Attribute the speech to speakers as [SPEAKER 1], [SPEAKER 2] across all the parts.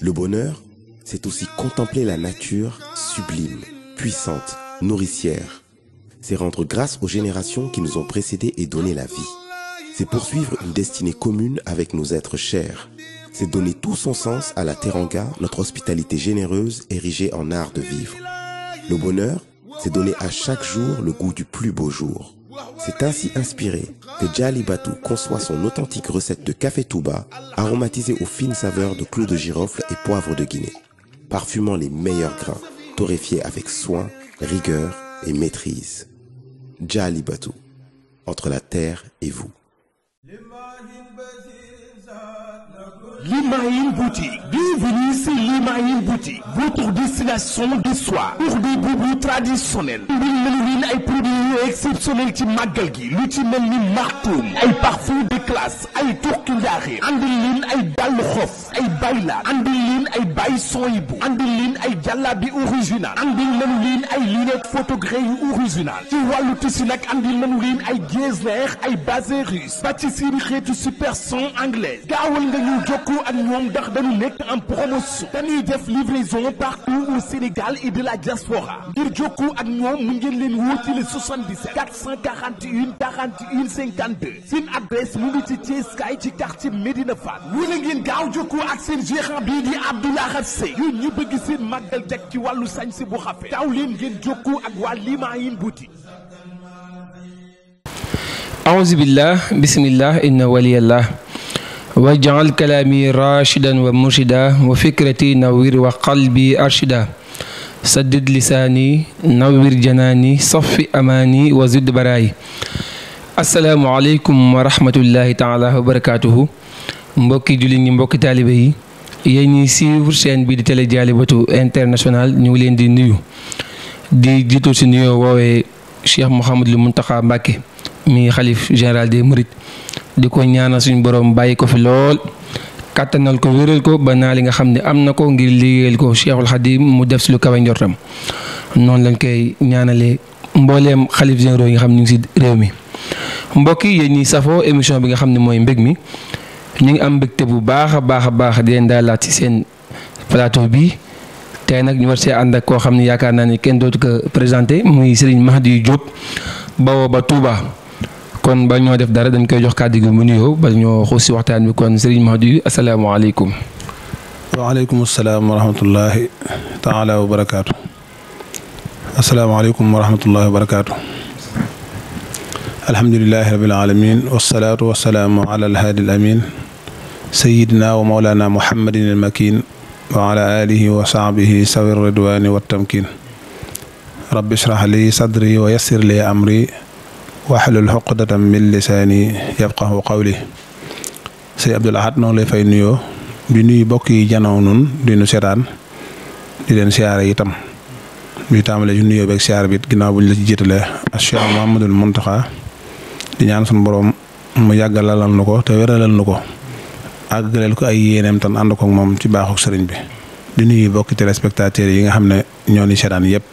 [SPEAKER 1] Le bonheur, c'est aussi contempler la nature sublime, puissante, nourricière. C'est rendre grâce aux générations qui nous ont précédés et donné la vie. C'est poursuivre une destinée commune avec nos êtres chers. C'est donner tout son sens à la teranga, notre hospitalité généreuse érigée en art de vivre. Le bonheur, c'est donner à chaque jour le goût du plus beau jour. C'est ainsi inspiré que Djalibatou conçoit son authentique recette de café Touba, aromatisé aux fines saveurs de clous de girofle et poivre de Guinée, parfumant les meilleurs grains, torréfiés avec soin, rigueur et maîtrise. Djalibatou, entre la terre et vous.
[SPEAKER 2] Limaïn Boutique. Bienvenue sur Limaïn Boutique, votre destination de soir pour des boubous traditionnels. Une ay produits exceptionnels ci màggal gi lu ci mel ni martoum ay parfum de classe ay turki njaaxir andil leen ay dàll xof ay bayla andil leen ay bay soyibu andil leen ay jàllabi original andil nañu leen ay lunettes photogré yu original ci wàllu tissu nag andil nañu leen ay getzner ay basé russe ba ci seeni xeetu super son anglaise gaawal nga ñu jokkoo ak ñoom ndax dañu nekk en promotion dañuy def livraison partout au Sénégal et de la diaspora ngir jokkoo ak ñoom mu ngeen leen woo ci le 77 441 41 52 seen adresse mu ngi ci Thiès Kaay ci quartier Médina Fall wala ngeen gaaw jokkoo ak seen gérant bii di Abdoulaye Sey yéen ñi bëgg seen màggal jag ci wàllu sañse bu xafe gaaw leen ngeen jokkoo ak waa Limaïn Boutique.
[SPEAKER 3] A'uuzu billah bismillah inna waliyallah waj'al kalaami rashidan wa murshida wa fikrati nawwir wa qalbi arshida saddid lisaani nawwir janaani saffi amaani wa zid baraayi. assalaamu aleykum wa rahmatullahi taala wa barakaatuhu. mbokki jullit ñi mbokki taalibe yi yéen ñi suivre chaîne bi di télé Djalibatou international ñu ngi leen di nuyu di jiitu si nuyoo woowee Cheikh Mouhamadul Mountakha Mbacké mi xalif général des Mourides di ko ñaanal suñu borom bàyyi ko fi lool kàttanal ko wéral ko ba naa li nga xam ne am na ko ngir liggéeyal ko Cheikhul Khadim mu def si lu kawe njortam noonu lañ koy ñaanalee mbooleem xalif généraux yi nga xam ne ñu ngi si réew mi. mbokk yi yéen ñi safoo émission bi nga xam ne mooy mbég mi ñu ngi am mbégte bu baax a baax di leen daalaat ci seen plateau bi tey nag ñu war see ànd ak koo xam ne yaakaar naa ne kenn dootu ko présenté muy Serigne Mahdi Diop bawoo ba Touba. kon ba ñoo def dara dañ koy jox kàddu gi mu nuyoo ba ñoo xuus si waxtaan bi kon Serigne Mahdi asalaamaaleykum.
[SPEAKER 4] waaleykum salaam wa rahmatullahi taala wa barakaatu. asalaamaaleykum wa rahmatullahi wa barakaatu. alhamdulilahi rabil alamin wasalaatu wasalaamu ala alhaadi al amin sayidina wa mawlana muhammadin al makin wa ala alihi wa sahbihi sawi ridwani wa tamkin rabbi ishrah li sadri wa yassir li amri waxlul xoqdatam min lisaani yafqahu qawli. sëñ Abdul Ahad noonu lay fay nuyoo di nuyu bokk yi janoo nun di nu seetaan di leen siyaare itam ñuy tàmbale ci nuyoo beeg siyaare bi ginnaaw bu ñu la ci jiitalee Cheikh Mouhamadul Mountakha di ñaan suñu borom mu yàggalalal nu ko te wéralal nu ko àggaleel ko ay yéeneem tan ànd ko moom ci baaxuk sëriñ bi di nuyu bokki téléspectateurs yi nga xam ne ñoo ni seetaan yëpp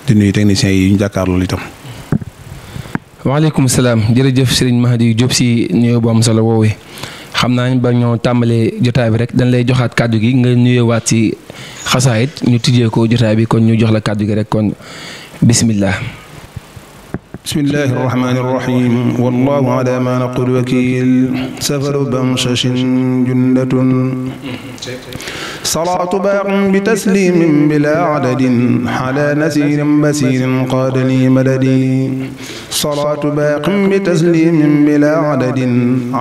[SPEAKER 4] di nuyu techniciens yi ñu jàkkaarloo itam.
[SPEAKER 3] waaleykum salaam jërëjëf Serigne Mahdi Diop si nuyoo bu am solo woowee xam naa ba ñoo tàmbalee jotaay bi rek dañ lay joxaat kàddu gi nga nuyoowaat si xasaayit ñu tijjee ko jotaay bi kon ñu jox la kàddu gi rek kon bismillah.
[SPEAKER 4] bismillahi irrahmani irrahim wallahu ala ma naqul wakil safaru bamshashin jundatun salaatu baaqin bi taslimin bila adadin ala nasirin basirin qaadani madadi salaatu baaqin bi taslimin bila adadin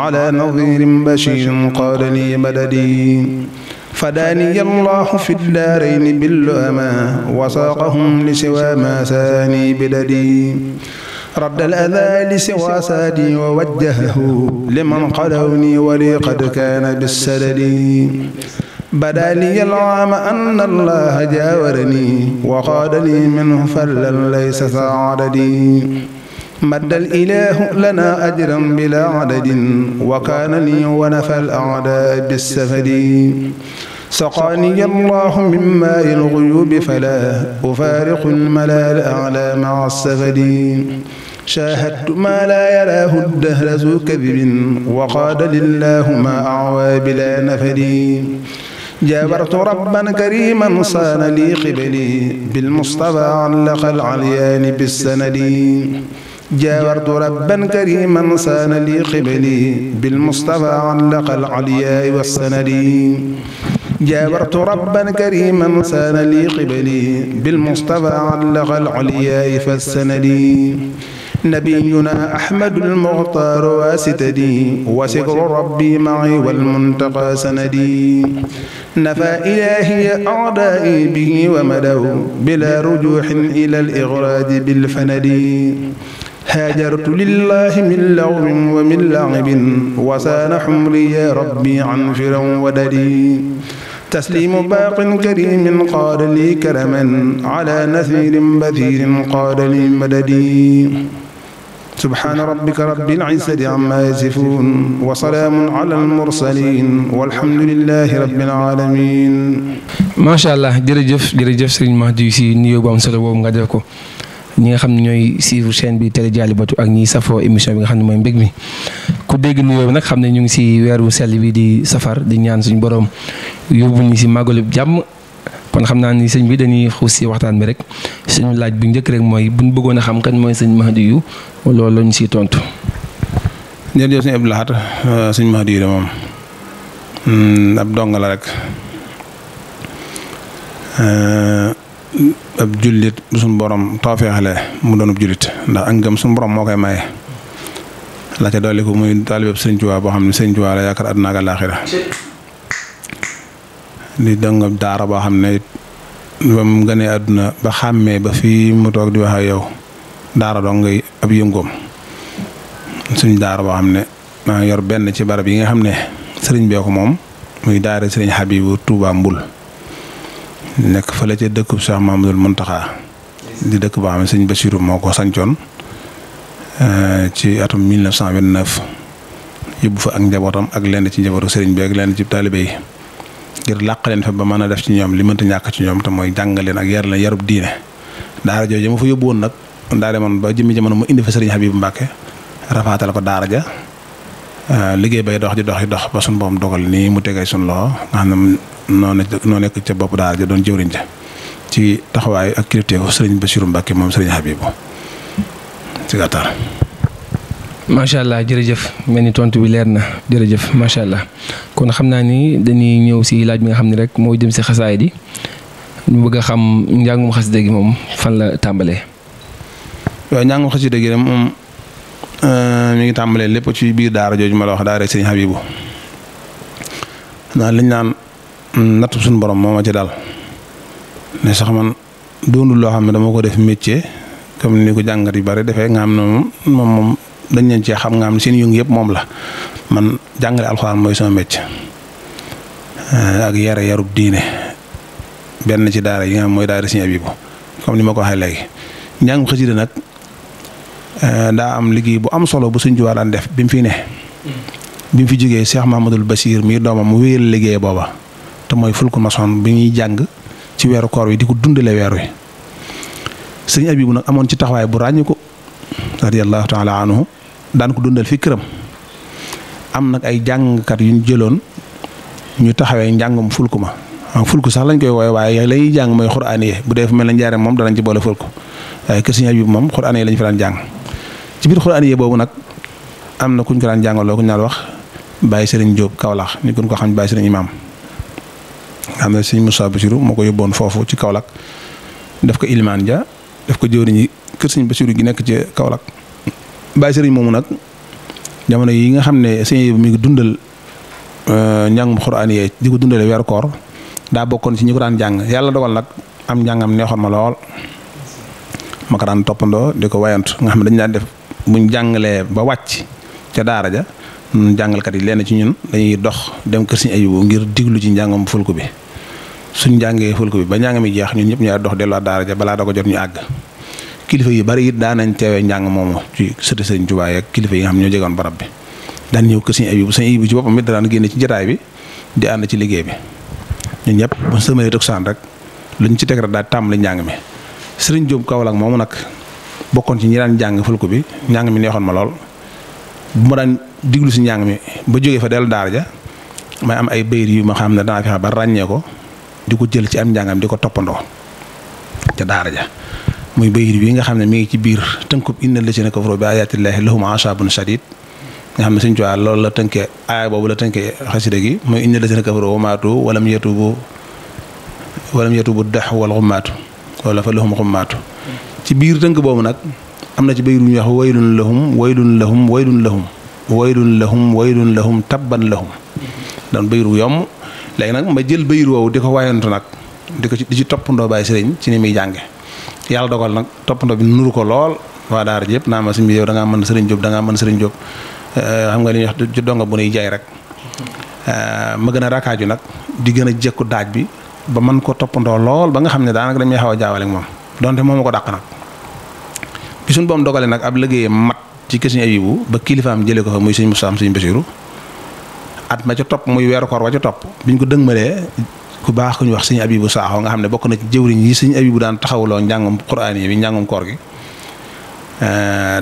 [SPEAKER 4] ala nadirin bashirin qaadani madadi فداني الله في الدارين باللؤما وساقهم لسوى ما ساني بددي رد الأذى لسوى سادي ووجهه لمن قلوني ولي قد كان بالسدد بدا لي العام أن الله جاورني وقادني منه فلا ليس سعددي مد الإله لنا أجرا بلا عدد وكان لي ونفى الأعداء بالسفد سقاني الله من ماء الغيوب فلا أفارق الملا الأعلى مع السفد شاهدت ما لا يراه الدهر ذو كذب وقاد لله ما أعوى بلا نفد جابرت ربا كريما صان لي قبلي بالمصطفى علق العليان بالسند جاورت ربا كريما صان لي قبلي بالمصطفى علق العلياء والسند جاورت ربا كريما صان لي قبلي بالمصطفى علق العلياء فالسند نبينا أحمد المختار واسددي وسكر ربي معي والمنتقى سندي نفى إلهي أعدائي به ومدوا بلا رجوح إلى الإغراد بالفند هاجرت لله من لغو ومن لعب وسان حمري يا ربي عن فرا وددي تسليم باق كريم قاد لي كرما على نثير بثير قاد لي مددي سبحان ربك رب العزة عما يصفون وسلام على المرسلين والحمد لله رب العالمين.
[SPEAKER 3] ما شاء الله jërëjëf Serigne Mahdi si nuyoo bu am solo boobu nga def ko ñi nga xam ne ñooy suivre chaîne bi Télé Dialibatoul ak ñi safoo émission bi nga xam ne mooy mbég mi ku dégg nuyoo bi nag xam ne ñu ngi si weeru sell bi di safar di ñaan suñu borom yóbbu ñu si màggalu jàmm. kon xam naa ni sëñ bi dañuy xuus si waxtaan bi rek suñu laaj bu njëkk rek mooy buñ bëggoon a xam kan mooy sëñ Mahdi yu loolu lañu siy tontu.
[SPEAKER 4] jërëjëf sëñ Abdou Lahad sëñ Mahdi yu de moom ab dong la rek ab jullit du suñu borom toofeexale mu doon ab jullit ndax ak ngëm suñu borom moo koy maye la ca dolli ko muy taalibeeb Sëriñ Tuubaa boo xam ne Sëriñ Tuubaa la yaakaar àdduna ak àllaaxira di dongam daara boo xam ne ba mu gënee àdduna ba xàmmee ba fii mu toog di wax ak yow daara dong ngay ab yëngoom suñ daara boo xam ne maa yor benn ci barab yi nga xam ne sëriñ bee ko moom muy daara sëriñ Habibu Touba Mbul nekk fële ca dëkkub Cheikh Mamadou Muntaxa di dëkk boo xam ne sëriñ Bassirou moo ko sancoon ci atum 1929 yóbbu fa ak njabootam ak lenn ci njabootu sëriñ bi ak lenn ci taalibe yi ngir làq leen fa ba mën a def ci ñoom li mënta ñàkk ci ñoom te mooy jàngal leen ak yar leen yarub diine daara jooju ma fa yóbbu woon nag daa demoon ba jëmmi jamono mu indi fa sëriñ Habibu Mbàkke rafaatal ko daara ja liggéey bay dox di dox ba suñu borom dogal nii mu tegay suñu loxo nga xam ne noo nekk ca bopp daara ja doon jëwriñ ja ci taxawaay ak kilifteefu sëriñ Bassirou Mbàkke moom sëriñ Habibu ci gàttal.
[SPEAKER 3] macha allah jërëjëf mel ni tontu bi leer na jërëjëf macha allah kon xam naa ni dañuy ñëw si laaj bi nga xam ne rek moo jëm si xasaay di ñu bëgg a xam njàngum xasida gi moom fan la tàmbalee.
[SPEAKER 4] waaw njàngum xasida gi moom mi ngi tàmbalee lépp ci biir daara jooju ma la wax daara sëriñ Habibu naa liñ naan natt suñu borom moo ma ci daal ne sax man doonul loo xam ne dama ko def métier comme ni ko jàngat yu bari defee nga xam ne moom dañ leen cee xam nga xam ne seen yëngu yëpp moom la man jàngale alxuraan mooy sama métier ak yarub diine benn ci daara yi nga xam mooy daara sëriñ Habibu comme ni ma ko waxee léegi njàngum xasida nag daa am liggéey bu am solo bu Sëriñ Tuubaa daan def bi mu fi ne bi mu fi jógee Cheikh Mahamadul Bachir mii doomam mu wéyal liggéey booba te mooy fulku maçon bi ñuy jàng ci weeru koor wi di ko dundale weer wi Sëriñ Habibu nag amoon ci taxawaay bu ràññi ko radiyallahu taala anhu daan ko dundal fi këram am nag ay jàngkat yu ñu jëloon ñu taxawee njàngum fulku ma fulku sax lañ koy wooye waaye lay jàng mooy xuraan yi bu dee fu mel ne njaaree moom danañ ci boole fulku waaye kër Sëriñ Habibu moom xuraan yi lañ fi daan jàng ci biir xuraan yi boobu nag am na kuñ ko daan jàngaloo ku ñu daan wax Baye Serigne Diop Kaolack ñu gën ko xam Baye Serigne Imam xam ne Serigne Moussa Bassirou moo ko yóbboon foofu ci Kaolack def ko Ilimaan ja def ko jëwriñi kër Serigne Bassirou gi nekk ci Kaolack Baye Serigne moomu nag jamono yi nga xam ne Serigne mi ngi dundal njàngum xuraan yi di ko dundale weeru koor daa bokkoon ci ñi ko daan jàng yàlla dogal nag am njàngam neexoon ma lool ma ko daan toppandoo di ko wayantu nga xam ne dañu daan def buñ jàngalee ba wàcc ca daara ja ñun jàngalkat yi lenn ci ñun dañuy dox dem kër Sëriñ Abibu ngir diglu ci njàngam fulku bi suñ njàngee fulku bi ba njàng mi jeex ñun ñëpp ñu dox delluwaat daara ja balaa da ko jot ñu àgg kilifa yi bari it daan nañ teewee njàng moomu ci sëti Sëriñ Tuubaa ak kilifa yi nga xam ne ñoo jegoon barab bi daan ñëw kër Sëriñ Abibu ci boppam it daan génne ci jotaay bi di ànd ci liggéey bi ñun ñëpp bu sëmëree takkusaan rek luñ ci teg rek daal tàmbali njàng mi Sëriñ Jóob Kaolack moomu nag bokkoon ci ñi daan jàng fulku bi njàng mi neexoon ma lool bu ma daan diglu si njàng mi ba jógee fa dellu daara ja may am ay bayit yu ma xam ne danaa fexe ba ràññee ko di ko jël ci am njàngam di ko toppandoo ca daara ja muy bayit bi nga xam ne mi ngi ci biir tënkub innal lazina kafaru bi ayaatillaahi lahum azaabun shadiid nga xam ne Sëriñ Tuubaa loolu la tënkee aaya boobu la tënkee xasida gi muy innal lazina kafaru wa maatu walam yatubu dax wal xummaatu wala fa lahum xummaatu ci biir tënk boobu nag am na ci bayit bu ñuy wax waylun lahum waylun lahum waylun lahum waylun lahum waylun lahum tabban lahum doon bayit bu yomb léegi nag ma jël bayit woowu di ko waayantu nag di ci toppandoo Baay Sëriñ ci ni muy jànge yàlla dogal nag toppandoo bi nuru ko lool waa daara ji yëpp naa ma sëñ bi yow da ngaa mën Sëriñ Jóob da ngaa mën Sëriñ Jóob xam nga li ñuy wax ci donga bu nuy jaay rek ma gën a rakaaju nag di gën a jekku daaj bi ba man ko toppandoo lool ba nga xam ne daanaka dañuy xaw a jaawale ak moom donte moom ma ko dàq nag bi suñ boom dogale nag ab liggéeyam mat ci kër Sëriñ Abibu ba kilifaam jëlee ko fa muy sëñ Musaa am sëñ Basiru at ma ca topp muy weeru koor wa ca topp biñ ko dëgmalee ku baax ku ñu wax sëñ Abibu Saaxo nga xam ne bokk na ci jëwriñ yi sëñ Abibu daan taxawuloo njàngum Quraan yi bi njàngum koor gi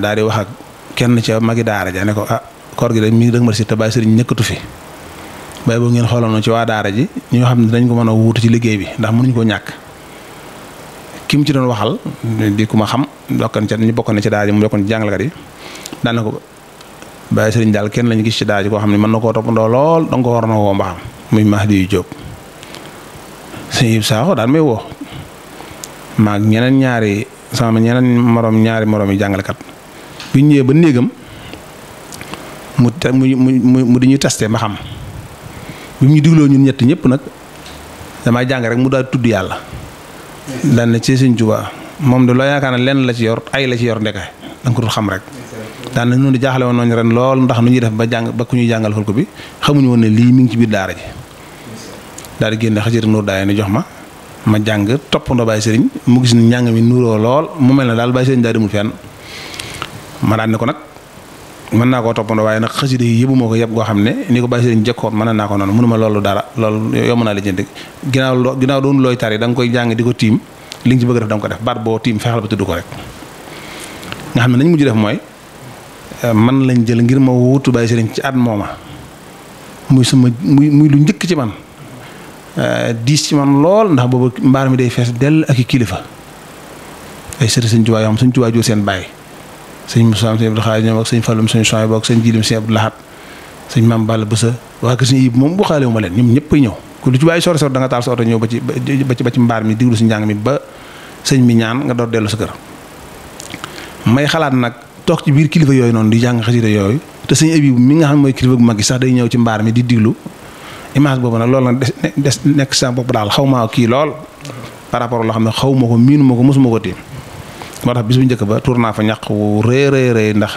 [SPEAKER 4] daal di wax ak kenn ca magi daara ja ne ko koor gi de mi ngi dëgmal si te Baay Sëriñ nekkatu fi bay boo ngeen xooloon ci waa daara ji ñoo xam ne dañ ko mën a wuutu ci liggéey bi ndax mënuñ koo ñàkk ki mu ci doon waxal di ku ma xam ñu bokkoon na ci daara ji mu bokkoon ci jàngalekat yi daan na ko Baay Sëriñ daal kenn lañu gis ci daara ji koo xam ne mën na koo toppandoo lool danga ko war na woo mbaxam muy Mahdi yu Jóob sëñ Ibou Sakho daan may woo maag ñaari moroom yi jàngalekat bi ñu ñëwee ba néegam mu di ñuy testé ma xam bi mu ñu digloo ñun ñett ñëpp nag damay jàng rek mu daal tudd yàlla daan na ci Sëriñ Tuubaa moom de loo yaakaar ne lenn la ci yor ay la ci yor ndeke danga ko dul xam rek daan na noonu jaaxle woon nañu ren lool ndax nu ñuy def ba ku ñuy jàngal fulku bi xamuñu woon ne lii mi ngi ci biir daara ji daal di génne xasida Nuur Daayni jox ma jàng toppandoo Baay Sëriñ mu gis ni njàng mi nuuroo lool mu mel ne daal Baay Sëriñ daal demul fenn ma daan ne ko nag mën naa koo toppandoo waaye nag xasida yi yëbu moo ko yëpp goo xam ne ni ko Baay Sëriñ jëkkoon mën naa ko noonu mënuma loolu dara loolu yomb naa la jënd ginnaaw doon looy tari da nga koy jàng di ko tiim li nga ci bëgg def da nga ko def baat boo tiim fexeel ba tudd ko rek nga xam ne nañ mujj def mooy man lañ jël ngir ma wuutu Baay Sëriñ ci at mooma muy lu njëkk ci man diis ci man lool ndax boobu mbaar mi day fees dell ak i kilifa ay sëriñ Sëriñ Tuubaa yoo xam Sëriñ Tuubaa jur seen bàyyi sëñ Moussa sëñ Abdou Khadre ñoom ak sëñ Fallum sëñ Chouaïb ak sëñ Jilim sëñ Abdou Lahat sëñ Mame Balla Boussa waa kër sëñ Yib moom bu xaale wu ma leen ñoom ñëpp ay ñëw ku lu ci bàyyi sori da nga taal sa oto ñëw ba ci mbaar mi diglu si njàng mi ba sëñ mi ñaan nga door dellu sa kër may xalaat nag toog ci biir kilifa yooyu noonu di jàng xasida yooyu te sëñ Abibu mi nga xam mooy kilifa bu mag gi sax day ñëw ci mbaar mi di diglu image boobu nag loolu nag des nekk sa bopp daal xaw maa kii lool par rapport loo xam ne xaw ma ko miinu ma ko mosuma ko tiim moo tax bis bu njëkk ba tuur naa fa ñàq wu rëy ndax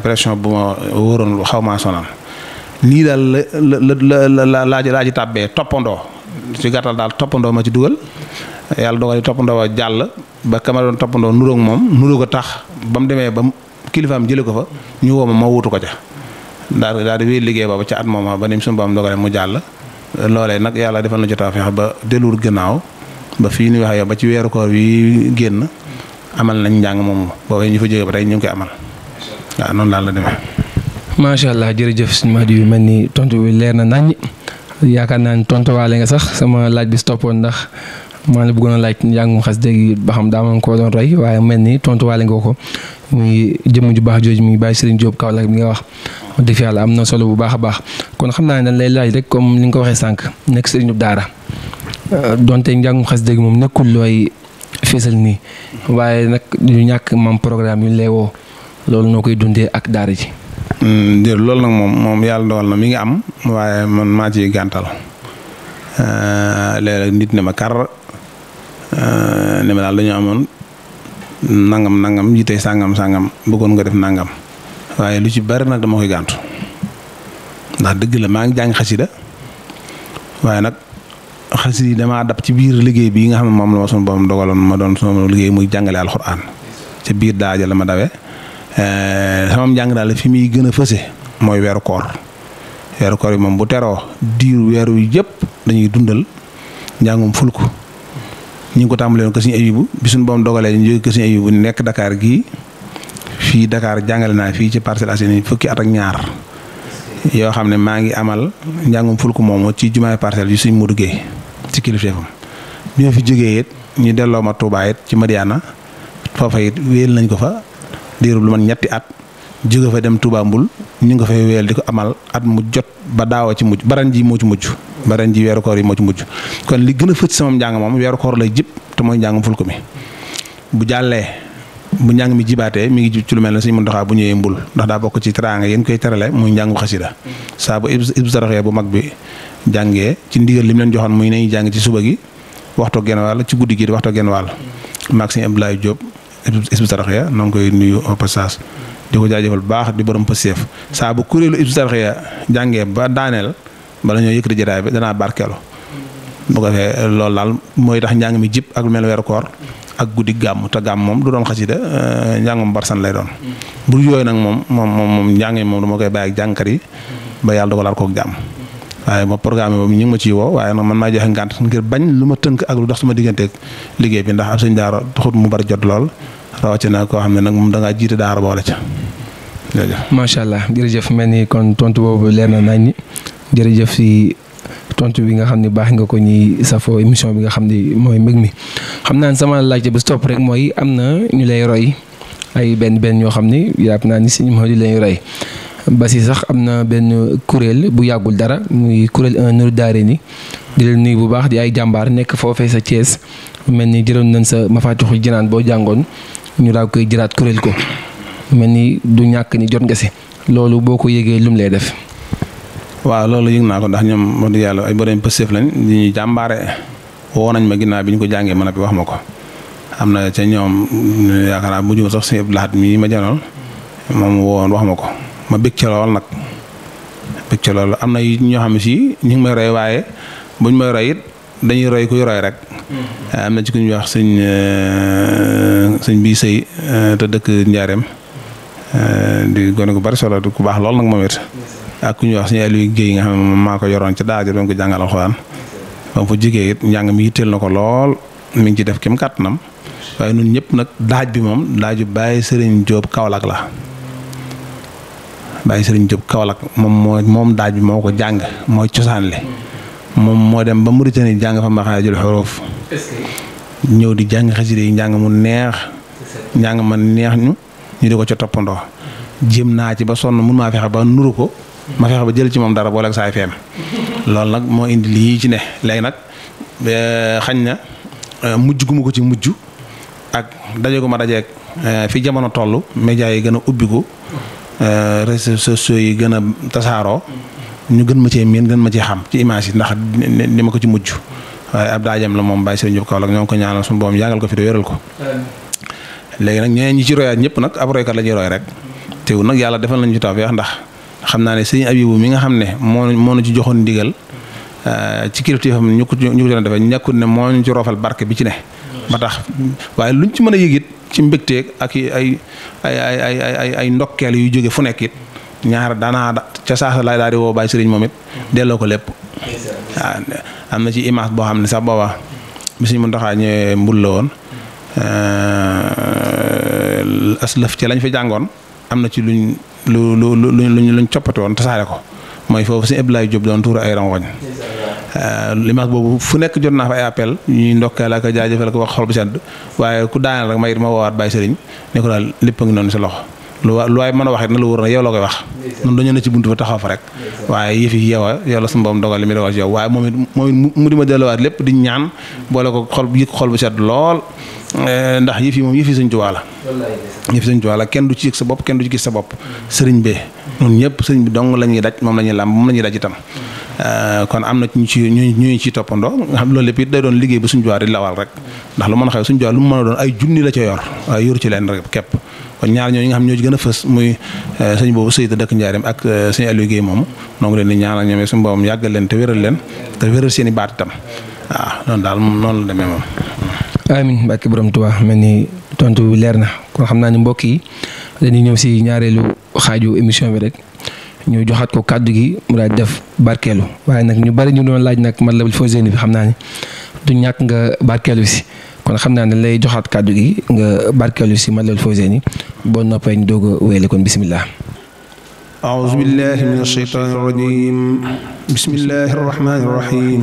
[SPEAKER 4] pression bu ma wóoroon xaw maa sonal nii daal la laa ci tàbbee toppandoo ci gàttal daal toppandoo ma ci dugal yàlla dogal toppandoo wa jàll ba kama doon toppandoo nuróog moom nuróog a tax ba mu demee ba kilifaam jële ko fa ñu woo ma wuutu ko ca daal di wéy liggéey boobu ca at mooma ba ni suñu boom dogalee mu jàll loolee nag yàlla defal na ci tawfeex ba delluwul gannaaw ba fii ñu wax yow ba ci weeru koor wi génn amal nañ njàng moomu boobu ñu fa jógee ba tey ñu ngi koy amal waaw noonu daal la demee.
[SPEAKER 3] macha allah jërëjëf suñu Mahdi yu mel ni tontu bi leer na naññ yaakaar naa ni tontuwaale nga sax sama laaj bi si toppoon ndax maa ngi bëggoon a laaj njàngum xasida gi ba xam daa ma ko doon roy waaye mel ni tontuwaale nga ko muy jëmm ju baax jooju muy Baye Sëriñ Jóob Kaolack bi nga wax dëgg yàlla am na solo bu baax a baax kon xam naa ne dañ lay laaj rek comme ni nga ko waxee sànq nekk sëriñu daara donte njàngum xasida gi moom nekkul looy feesal nii waaye nag du ñàkk mam programme yu ñu lay woo loolu noo koy dundee ak daara ji.
[SPEAKER 4] loolu nag moom yàlla dogal na mi ngi am waaye man maa ciy gàntal léeg-léeg nit ne ma kar ne ma daal dañoo amoon nangam yi tey sàngam bëggoon nga def nangam waaye lu ci bari nag dama koy gàntu ndax dëgg la maa ngi jàng xasida waaye nag xasida yi damaa dab ci biir liggéey bi nga xam ne moom la ma sunu borom dogaloon ma doon sama liggéey muy jàngale alxuraan ca biir daaja la ma dawee sama njàng daal fi muy gën a fëse mooy weeru koor yi moom bu teroo diiru weeru yëpp dañuy dundal njàngum fulku ñu ngi ko tàmbalee woon ko Sëriñ Ayibu bi suñu borom dogalee ñu jóge ko Sëriñ Ayibu nekk Dakar gii fii Dakar jàngale naa fii ci Parcelles Assainies fukki at ak ñaar yoo xam ne maa ngi amal njàngum fulku moomu ci jumaay Parcelles yu Sëriñ Modou Guèye ci kilifteefam bi ma fi jógee it ñu delloo ma Touba it ci Madiana foofa it wéyal nañ ko fa diiru lu man ñetti at jóge fa dem Touba Mbul ñu ngi ko fay wéyal di ko amal at mu jot ba daawa ci mujj baran ji moo ci mujj baran ji weeru koor yi moo ci mujj kon li gën a fët sama njàng moom weeru koor lay jëpp te mooy njàngum fulku mi bu jàllee bu njàng mi jibaatee mi ngi jib ci lu mel ne Sëriñ Muntaxa bu ñëwee Mbul ndax daa bokk ci teraanga yéen koy terale muy njàngu xasida saa bu Hizbut Tarqiyyah bu mag bi jàngee ci ndigal li mu leen joxoon muy nañu jàng ci suba gi waxtu genn wàll ci guddi gi waxtu genn wàll maag Sëriñ Abdoulaye Diop Hizbut Tarqiyyah noo ngi koy nuyu au passage di ko jaajëfal bu baax di borom pëseef saa bu kuréelu Hizbut Tarqiyyah jàngee ba daaneel bala ñoo yëkkati jotaay bi danaa barkeelu bu ko defee loolu daal mooy tax njàng mi jib ak lu mel weeru koor ak guddi gàmm te gàmm moom du doon xasida njàngum barsan lay doon bu yooyu nag moom njàng mi moom dama koy bàyyi ak jàngkat yi ba yàlla dogalaat kook jàmm waaye moom programme boobu ñu ngi ma ciy woo waaye nag man maa joxe ngànt ngir bañ lu ma tënk ak lu dox sama digganteeg liggéey bi ndax ab sëñ daara taxut mu bari jot lool rawatina koo xam ne nag moom da ngaa jiite daara boole ca jërëjëf.
[SPEAKER 3] macha allah jërëjëf mel ni kon tontu boobu leer na nañ jërëjëf si tontu bi nga xam ne baax nga ko ñi safoo émission bi nga xam ne mooy mbég mi xam naa ne sama laajte bu stop rek mooy am na ñu lay roy ay benn ñoo xam ne yàpp naa ni si moo di lay roy ba si sax am na benn kuréel bu yàggul dara muy kuréel 1 Nourou Daarayni di leen nuyu bu baax di ay jàmbaar nekk foofee sa Thiès mel ni jëloon nañ sa Mafatihul Jinaan boo jàngoon ñu daa koy jëlaat kuréel ko mel ni du ñàkk ni jot nga si loolu boo ko yëgee lum lay def.
[SPEAKER 4] waaw loolu yëg naa ko ndax ñoom wax dëgg yàlla ay borom pëstéef lañ di ñuy jàmbaare woo nañ ma ginnaaw bi ñu ko jàngee mën a bi wax ma ko am na ca ñoom yaakaar naa bu ñu sax sëñ Abdou Lahad mii ma janoon moom woon wax ma ko ma bëgg ca lool nag bëgg ca lool am na ñoo xam ne si ñu ngi may roy waaye buñ may roy it dañuy roy kuy roy rek am na ci ku ñuy wax sëñ bii sëy te dëkk Njaareem di gone gu bari solo ku baax lool nag moom it ak ku ñuy wax sëñ Aliou Guèye nga xam ne moom maa ko yoroon ca daara doon ko jàngal alxuraan ba mu fa jigéen it njàng mi yitteel na ko lool mi ngi ci def kem kàttanam waaye ñun ñëpp nag daaj bi moom daaju Baye Serigne Diop Kaolack la Baye Serigne Diop Kaolack moom daaj bi moo ko jàng mooy cosaan li moom moo dem ba Mauritanie jàng fa maxaajul xuruuf ñëw di jàng xasida yi njàng mu neex njàng ma neex ñu di ko ca toppandoo jéem naa ci ba sonn mun maa fexe ba nuru ko ma fexe ba jël ci moom dara boole ak saay feem loolu nag moo indi lii ci ne léegi nag xañ na mujj gu ma ko ci mujj ak daje gu ma dajeeg fi jamono toll média yi gën a ubbiku réseaux sociaux yi gën a tasaaroo ñu gën ma cee miin gën ma cee xam ci image yi ndax ni ma ko ci mujj waaye ab daajam la moom Baye Serigne Diop Kaolack ñoo ngi ko ñaanal suñu boom yàngal ko fi te wéral ko léegi nag ñeneen ñi ci royaat ñëpp nag ab roykat la ñuy roy rek teewul nag yàlla defal nañu ci tawfeex ndax xam naa ne sëñ Abibu mi nga xam ne moo ñu ci joxoon ndigal ci kilifteefam ñu ko doon defee ñàkkut ne moo ñu ci roofal barke bi ci ne ba tax waaye luñ ci mën a yëg it ci mbégteeg ak ay ndokkeel yu jóge fu nekk it ñaar daanaa ca saasa laay daal di woo Baye Serigne moom it delloo ko lépp waaw am na ci image boo xam ne sax booba bi Sëñ Muntaxa ñëwee Mbul la woon aslëf ci lañ fa jàngoon am na ci luñ coppati woon tasaare ko mooy foofu Sëñ Abdoulaye Diop doon tuur ay rangoñ image boobu fu nekk jot naa fa ay appel ñuy ndokkeel ak jaajëfal ko wax xol bu sedd waaye ku daaneel rek ma it ma woowaat Baye Serigne ne ko daal lépp a ngi noonu si loxo lu waay mën a wax it na la wóor na yow la koy wax noonu dañoo ne ci buntu fa taxaw fa rek waaye yëf yi yow la suñu borom dogal li muy dogal ci yow waaye moom it mu di ma delluwaat lépp di ñaan boole ko xol bu sedd lool ndax yëf yi moom yëf yi Sëñ Tuubaa la yëf yi Sëñ Tuubaa la kenn du ci yëg sa bopp kenn du ci gis sa bopp sëriñ bee ñun ñëpp sëriñ bi dong la ñuy daj moom la ñuy làmb moom la ñuy daj itam kon am na ñu ci toppandoo nga xam loolu lépp it day doon liggéey bu Sëñ Tuubaa di lawal rek ndax lu mën a xew Sëñ Tuubaa lu mu mën a doon ay junni la ca yor waaye yoru ci leen rek képp kon ñaar ñooñu nga xam ñoo ci gën a fës muy sëñ boobu sëy te dëkk Njaareem ak sëñ Aliou Guèye moomu noo ngi leen di ñaanal ñoom suñu boobam yàggal leen te wéral seen i baat itam waaw noonu daal noonu la demee moom.
[SPEAKER 3] amiin mbàkki borom Tuubaa mel ni tontu bi leer na kon xam naa ni mbokk yi dañuy ñëw si ñaareelu xaaju émission bi rek ñu joxaat ko kàddu gi mu daal def barkeelu waaye nag ñu bari ñu doon laaj nag Matlabul Fawzayni bi xam naa ni du ñàkk nga barkeelu si kon xam naa ne lay joxaat kàddu gi nga barkeelu si Matlabul Fawzayni boo noppee ñu doog a wéyale kon bisimilah.
[SPEAKER 4] أعوذ بالله من الشيطان الرجيم بسم الله الرحمن الرحيم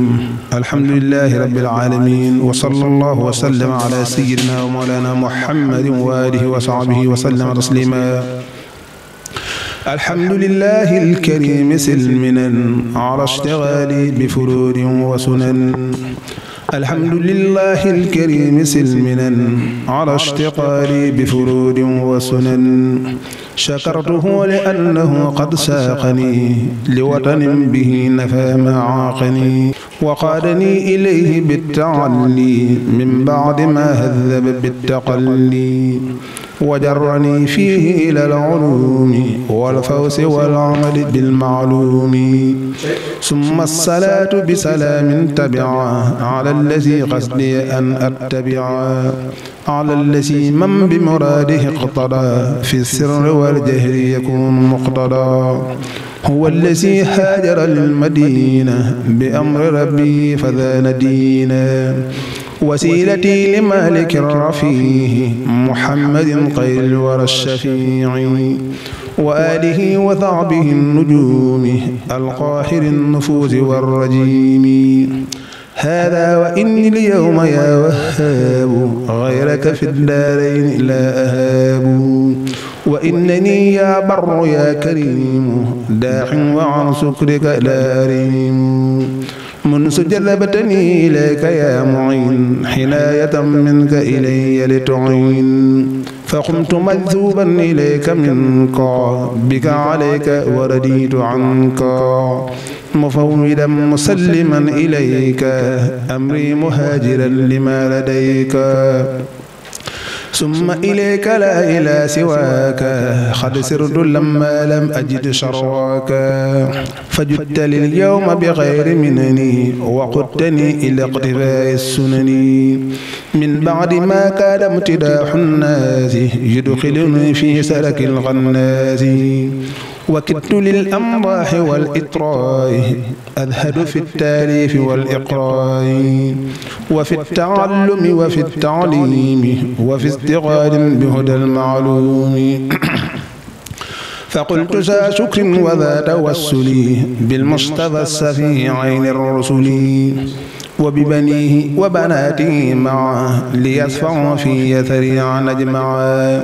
[SPEAKER 4] الحمد لله رب العالمين وصلى الله وسلم على سيدنا ومولانا محمد وآله وصحبه وسلم تسليما الحمد لله الكريم سلمنا على اشتغالي بفروض وسنن الحمد لله الكريم سلمنا على اشتغالي بفروض وسنن شكرته لأنه قد ساقني لوطن به نفى ما عاقني وقادني إليه بالتعلي من بعد ما هذب بالتقلي وجرني فيه إلى العلوم والفوز والعمل بالمعلوم ثم الصلاة بسلام تبعا على الذي قصدي أن أتبعا على الذي من بمراده اقتضى في السر والجهر يكون مقتضى هو الذي هاجر للمدينة بأمر ربي فذان دينا وسيلتي لمالك الرفيع محمد خير الورى الشفيع وآله وثعبه النجوم القاهر النفوس والرجيم هذا وإني اليوم يا وهاب غيرك في الدارين لا أهاب وإنني يا بر يا كريم داع وعن سكرك لا ريم منذ جذبتني إليك يا معين حناية منك إلي لتعين فقمت مجذوبا إليك منك بك عليك ورديت عنك مفوضا مسلما إليك أمري مهاجرا لما لديك ثم إليك لا إلى سواك قد سرت لما لم أجد شرواك فجدت لي اليوم بغير منني وقدتني إلى اقتفاء السنن من بعد ما كان امتداح الناس يدخلني في سلك الغناس وكدت للأمراح والإطراء أذهد في التاليف والإقراء وفي التعلم وفي التعليم وفي استغال بهدى المعلوم فقلت ذا شكر وذا توسل بالمصطفى السفي عين الرسل وببنيه وبناته معه ليصفعوا في يثريع نجمعا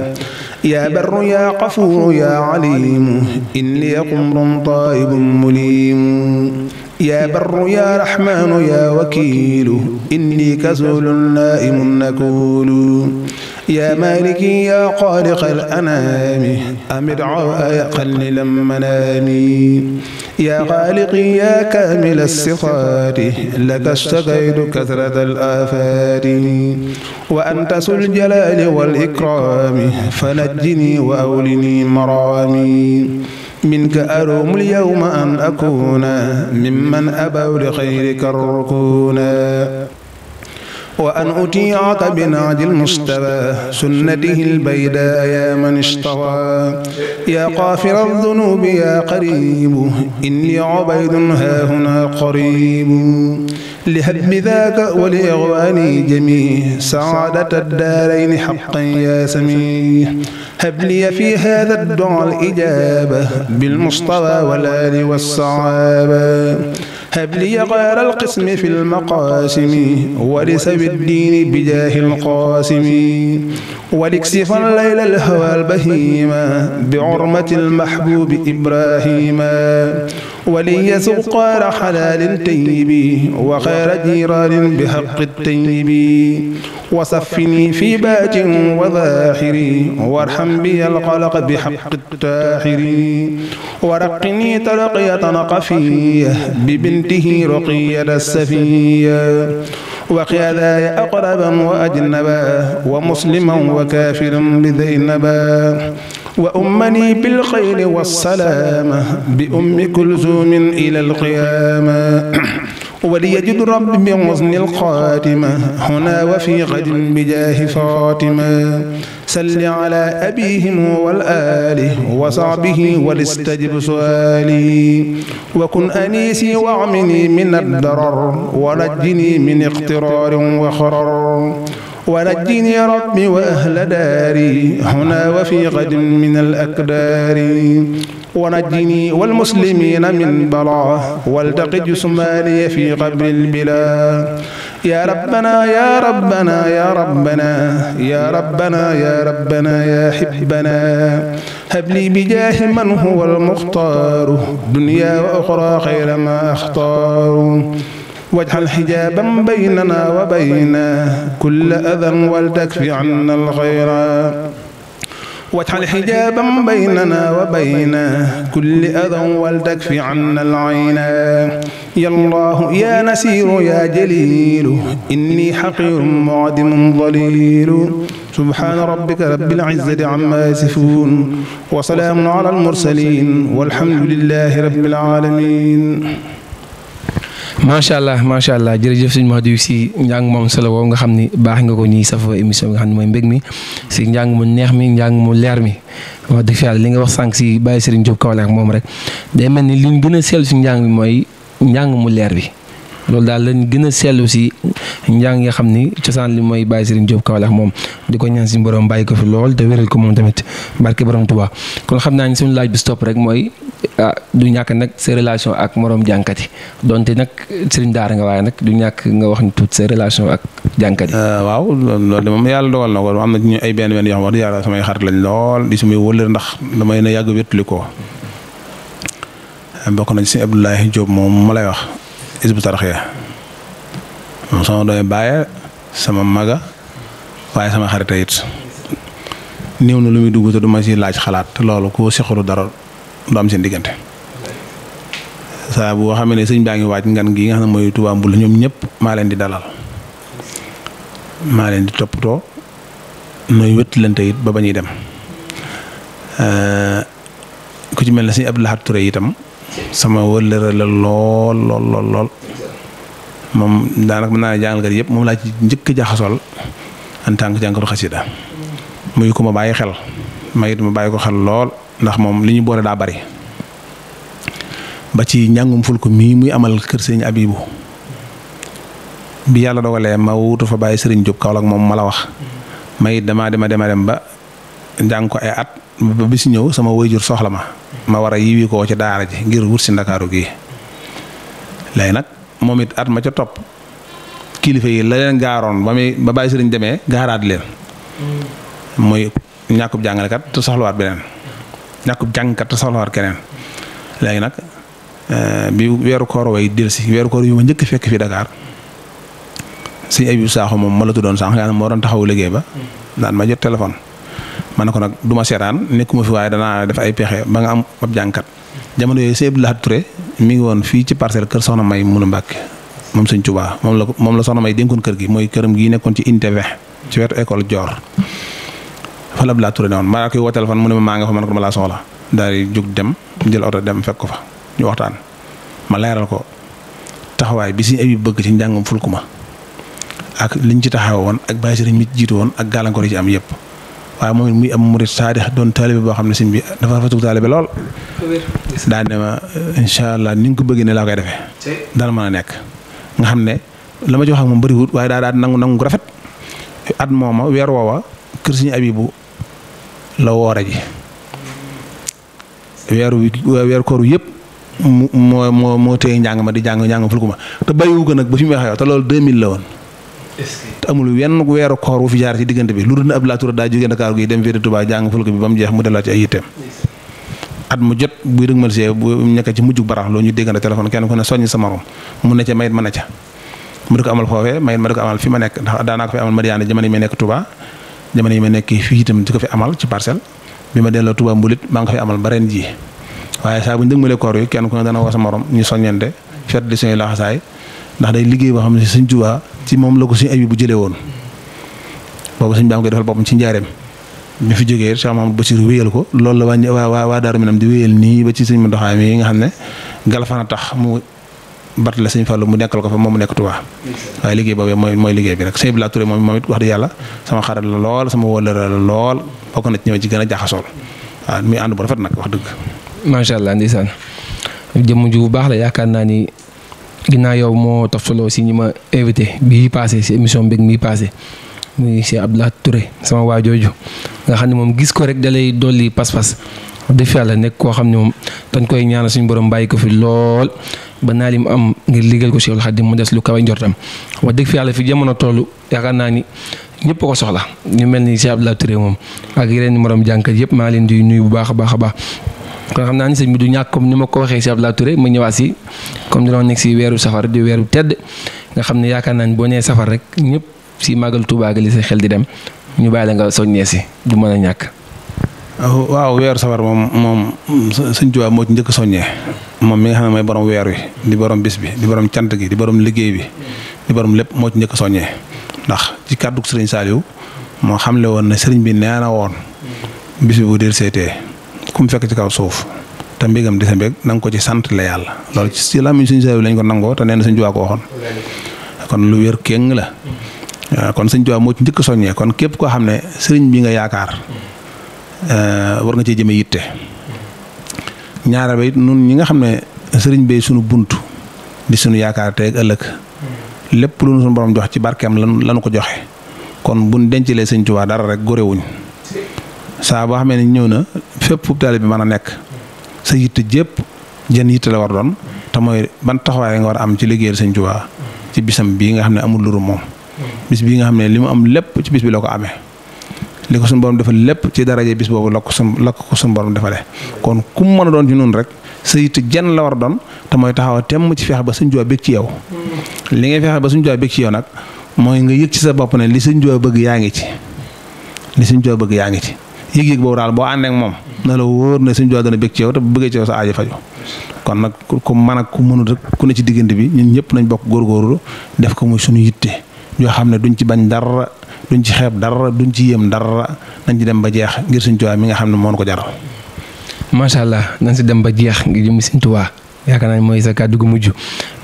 [SPEAKER 4] يا بر يا غفور يا عليم إني قمر طائب مليم يا بر يا رحمن يا وكيل إني كسول نائم نكول يا مالكي يا خالق الأنام أمد عواء قلل منامي يا خالقي يا كامل الصفات لك اشتكيت كثرة الآفات وأنت ذو الجلال والإكرام فنجني وأولني مرامي منك أروم اليوم أن أكون ممن أبوا لخيرك الركونا وأن أطيعك بنهج المصطفى سنته البيداء يا من اشتوى يا غافر الذنوب يا قريب إني عبيد هاهنا قريب لهدم ذاك ولإغواني جميع سعادة الدارين حقا يا سميع هب لي في هذا الدعاء الإجابة بالمصطفى والآل والصحابة هب لي غير القسم في المقاسم ولسب الدين بجاه القاسم ولكسف الليل الهوى البهيما بعرمة المحبوب إبراهيم وليسق غير حلال طيب وخير جيران بحق الطيب وصفني في بات وظاهر وارحم بي القلق بحق التاحر ورقني ترقية قفية ببنته رقية السفية وقياداي أقربا وأجنبا ومسلما وكافرا بذينبا وأمني بالخير والسلامة بأم كلثوم إلى القيامة وليجد رب بحسن الخاتمة هنا وفي غد بجاه فاطمة سل على أبيهم والآل وصحبه ولستجب سؤالي وكن أنيسي واعمني من الضرر ونجني من اقترار وخرر ونجني ربي وأهل داري هنا وفي غد من الأكدار ونجني والمسلمين من بلاء والتق جسماني في قبر البلا يا ربنا يا ربنا يا ربنا يا ربنا يا ربنا يا حبنا هب لي بجاه من هو المختار دنيا وأخرى خير ما أختار واجعل حجابا بيننا وبين كل أذى ولتكفي عنا الخير واجعل حجابا بيننا وبين كل أذى ولتكفي عنا العين يا الله يا نسير يا جليل إني حقير معدم ضليل سبحان ربك رب العزة عما يصفون وسلام على المرسلين والحمد لله رب العالمين.
[SPEAKER 3] macha allah jërëjëf sëñ Mahdi si njàng moom solo woowu nga xam ni baax nga ko ñuy safoo émission nga xam ne mooy mbég mi si njàng mu neex mi njàng mu leer mi wax dëgg fi yàlla li nga wax sànq si Baye Serigne Diop Kaolack moom rek day mel ni liñ gën a seetlu si njàng mi mooy njàng mu leer bi loolu daal lañ gën a seetlu si njàng nga xam ni cosaan li mooy Baye Serigne Diop Kaolack moom di ko ñaan si borom bàyyi ko fi lool te wéral ko moom tamit barke borom Tuubaa kon xam naa ni suñu laaj bi stop rek mooy du ñàkk nag sa relation ak morom jànkat yi donte nag sëriñ daara nga waaye nag du ñàkk nga wax ni tuut sa relation ak jànkat yi.
[SPEAKER 4] waaw loolu de moom yàlla dogal na ko am na ñu ay benn yoo xam wax dëgg yàlla samay xarit lañ lool di sumay wëllër ndax damay na yàgg wétali ko bokk nañ si Abdoulaye Diop moom ma lay wax Hizbut Tarqiyyah moom sama doy bàyye sama maga waaye sama xarit it néew na lu muy dugg te du ma si laaj xalaat te loolu koo seqalu dara du am seen diggante saa boo xam ne sëñ baa ngi waaj ngan gi nga xam ne mooy Touba Mbul ñoom ñëpp maa leen di dalal maa leen di toppatoo nooy wéttalante it ba ñuy dem ku ci mel ne sëñ Abdou Lahad Touré itam sama wëllëre la lool moom daanaka mën naa ne jàngalkat yëpp moom laa ci njëkk a jaxasool en tant que jàngkatu xasida muy ko ma bàyyi xel ma it ma bàyyi ko xel lool ndax moom li ñu boole daa bari ba ci njàngum ful ko mii muy amal kër sëñ Abibu bi yàlla dogalee ma wuutu fa bàyyi Serigne Diop Kaolack moom ma la wax ma it dama dem ba njàng ko ay at ba bis ñëw sama waajur soxla ma war a yiwi koo ci daara ji ngir wut si Ndakaaru gii léegi nag moom it at ma ca topp kilifa yi la leen gaaroon ba bàyyi Serigne demee gaaraat leen mooy ñàkkub jàngalekat te soxlawaat beneen ñàkkub jàngkat te soxlawaat keneen léegi nag bi weeru koor way delsi weeru koor yu ma njëkk fekk fi Dakar sëñ Abibu Saaxo moom ma la tuddoon sànq yaa moo doon taxawu liggéey ba daan ma jot téléphone ma ne ko nag du ma seetaan nekkuma fi waaye danaa def ay pexe ba nga am ab jàngkat jamono yooyu sëñ Abdou Lahad Touré mi ngi woon fii ci parcelle kër Soxna May Muna Mbàkke moom sëñ Tuubaa moom la Soxna May dénkoon kër gi mooy këram gii nekkoon ci unité 20 ci wetu école Dior fa la Abdou Lahad Touré ne woon maa koy woo téléphone mu ne ma maa nga fa man ko dama laa soxla daal di jóg dem jël oto dem fekk ko fa ñu waxtaan ma leeral ko taxawaay bi sëñ Abibu bëgg ci njàngum fulku ma ak liñ ci taxaw woon ak bàyyi sëriñ mi jiitu woon ak gàllankoor yi ci am yëpp waaye moom it muy am murit saadix doon taalibe boo xam ne sëñ bi dafa rafetlu taalibe lool daa ne ma incha allah ni nga ko bëggee ne laa koy defee dana mën a nekk nga xam ne la ma ci wax ak moom bëriwut waaye daa nangu rafet at mooma weer woowa kër sëñ Abibu la woore ji weeru kooru yëpp moo téye njàng ma di njàng fulku ma te bàyyiwu ko nag ba fi mu wax yow te loolu 2000 la woon te amul wenn weeru koor wu fi jaar ci diggante bi lu dul ne Abdou Lahad Touré daa jógee Dakar gi dem féete Touba jàng fulku bi ba mu jeex mu delloo ci ay yitteem at mu jot buy dëgmal see bu nekk ci mujjug barax loo ñu déggante téléphone kenn ku ne soññ sa morom mu ne ca mayit ma ne ca mu di ko amal foofee mayit ma di ko amal fi ma nekk ndax daanaa ko fi amal Madiana jamono yi may nekk Touba jamono yi may nekk fii itam di ko fi amal ci parcelle bi ma delloo Touba Mbulit maa ngi ko fi amal ba ren ji waaye saa bu ñu dëgmalee koor yi kenn ku ne dana woo sa morom ñu soññante fet di suñuy laxasaay ndax day liggéey boo xam ne Sëñ Tuubaa ci moom la ko Sëñ Abibu bu jëlee woon boobu sëñ baa ngi koy defal boppam ci njaareem ñu fi jógee Cheikh Mamadou Bassirou wéyal ko loolu la waa Daaru Minam di wéyal nii ba ci sëñ Muntaxa mi nga xam ne galfana tax mu bat la sëñ Fallu mu nekkal ko fa moom mu nekk Tuubaa waaye liggéey boobee mooy liggéey bi rek sëñ Abdou Lahad Touré moom it wax dëgg yàlla sama xarit la lool sama wóllëre la lool bokk na ci ñëw ci gën a jaxasool waaw muy ànd bu rafet nag wax dëgg.
[SPEAKER 3] macha allah ndeysaan jëmm ju bu baax la yaakaar naa ni ginnaaw yow moo toftaloo si ñi ma invité bii passé si émission bi mi passé muy Cheikh Abdou Lahad Touré sama waa jooju nga xam ne moom gis ko rek da lay dolli pas-pas def yàlla nekk koo xam ne moom dañ koy ñaanal suñu borom bàyyi ko fi lool ba naa li mu am ngir liggéeyal ko Cheikhul Khadim mu des lu kawe njortam wax dëgg fi yàlla fi jamono toll yaakaar naa ni ñëpp ko soxla ñu mel ni Cheikh Abdou Lahad Touré moom ak yeneen i morom jànkat yëpp maa leen di nuyu bu baax a baax a baax. kon xam naa ni sëñ bi du ñàkk comme ni ma ko waxee Cheikh Abdou Lahad Touré ma ñëwaat si comme dinoo nekk si weeru safar di weeru tedd nga xam ne yaakaar naa ni boo nee safar rek ñëpp si màggal Tuubaa gi li sa xel di dem ñu bàyyi la nga soññee si du mën a ñàkk.
[SPEAKER 4] waaw weeru safar moom sëñ Tuubaa moo ci njëkk soññee moom mi nga xam ne mooy borom weer wi di borom bis bi di borom cant gi di borom liggéey bi di borom lépp moo ci njëkk soññee ndax ci kàddu sëriñ Saliou moo xamle woon ne sëriñ bi nee na woon bis bi bu del seetee ku mu fekk ci kaw suuf te mbégam di sa mbég na nga ko ci sant la yàlla loolu ci làmmiñ sëñ Saliou lañ ko nangoo te nee na sëñ Tuubaa ko waxoon kon lu wér kéng la kon sëñ Tuubaa moo ci njëkk soññee kon képp koo xam ne sëriñ bi nga yaakaar war nga cee jëme yitte ñaareel ba it nun ñi nga xam ne sëriñ bee sunu bunt di sunu yaakaar tey ak ëllëg lépp lu nu sunu borom jox ci barkeem lanu ko joxe kon buñ dencalee sëñ Tuubaa dara rek góorewuñ saa boo xamee ne ñëw na fépp fu taalibe bi mën a nekk sa yitte jépp jën yitte la war doon te mooy ban taxawaay nga war a am ci liggéeyal sëñ Tuubaa ci bisam bii nga xam ne amul luru moom bis bii nga xam ne li mu am lépp ci bis bi la ko amee li ko suñu borom defal lépp ci daraje bis boobu la ko suñu borom defalee kon ku mu mën a doon ci noonu rek sa yitte jenn la war a doon te mooy taxaw temm ci fexe ba sëñ Tuubaa bég ci yow li ngay fexe ba sëñ Tuubaa bég ci yow nag mooy nga yëg ci sa bopp ne li sëñ Tuubaa bëgg yaa ngi ci li sëñ Tuubaa bëgg yaa ngi ci yëg-yëg boobu daal boo àndee ak moom na la wóor ne sëñ Tuubaa dana bég ci yow te bu bëggee ci yow sa aajo faju kon nag ku mën ak ku mënut rek ku ne ci diggante bi ñun ñëpp nañ bokk góorgóorlu def ko muy suñu yitte yoo xam ne duñ ci bañ dara duñ ci xeeb dara duñ ci yéem dara nañ ci dem ba jeex ngir sëñ Tuubaa mi nga xam ne moo ko jaral.
[SPEAKER 3] macha allah nañ si dem ba jeex ngir jëm sëñ Tuubaa yaakaar naa mooy sa kàddu gu mujj